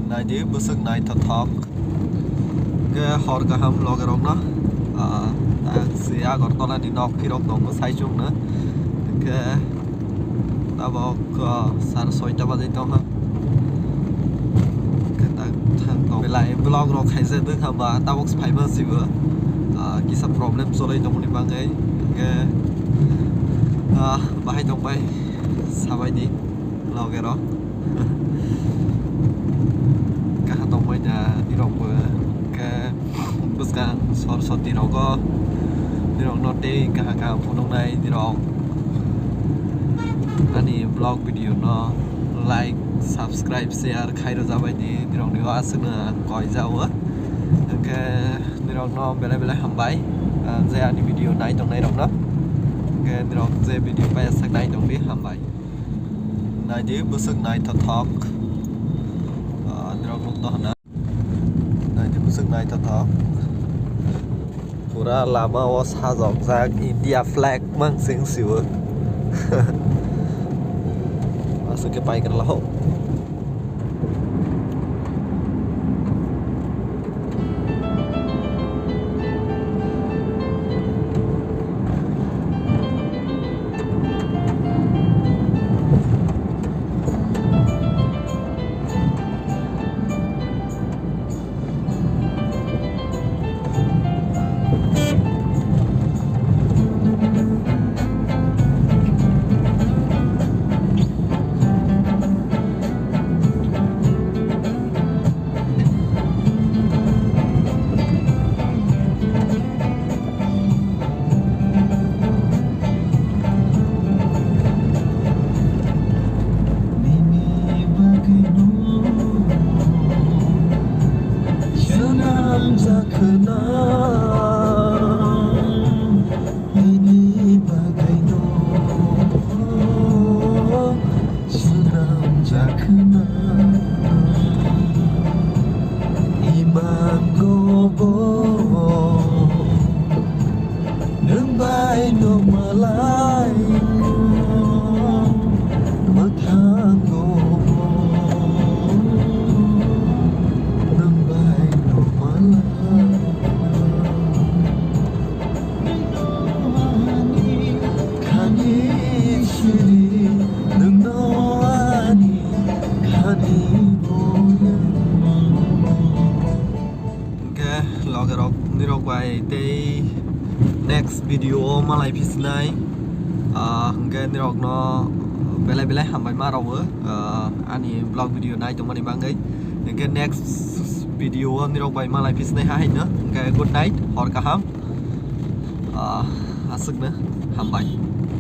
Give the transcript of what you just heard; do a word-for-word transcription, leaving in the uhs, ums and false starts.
Naidi bwswk naithothok. Hwnkhe hor kaham logerokno, ah, tak si Agartala ni nok phirok tongo saichung no. Hwnkhe tabok, ah, sar soita baji tongkha. Hwnkhe tak thang tong belai vlog rok khaijak wngkha ba tabok phaima sibo, ah, kisa problem cholai tongmani bagwi. Hwnkhe, ah, bahai tongbai sabaidi. Logerok kaha tongbai da nirokbo khe bwskang sor soti rogo nirokno tei kaha kaha phunuknai nirok ani vlog video no like, subscribe, share khai rwjabai di nirokni o aswkno ang koi jao. Hwnkhe nirokno belai belai hambai, ah, je ani video nai tongnai rokno. Hwnkhe nirok je video pai aswk nai tongdi hambai. Naidi bwswk naithothok. Ah, nirok nukno hwnna. Naidi bwswk naithothok. Pura lama o sajokjak India flag mansing siwo. Aswk khe paikar laho. Nini bagwino swnam jakhna, nini bagwino swnam jakhna. Imang gobo nwng bai no malai, mwthang gobo nwng bai no malai. Khani siri nwngno ani khani boya. Hwnkhe logerok nirok bai tei next video o malai phisnai. Ah, hwnkhe nirokno belai belai hambai ma rwo, ah, ani vlog video nai tongmani bagwi. Hwnkhe next video o nirok bai malai phisnai ha haino. Hwnkhe good night, hor kaham. Ah, aswkno hambai.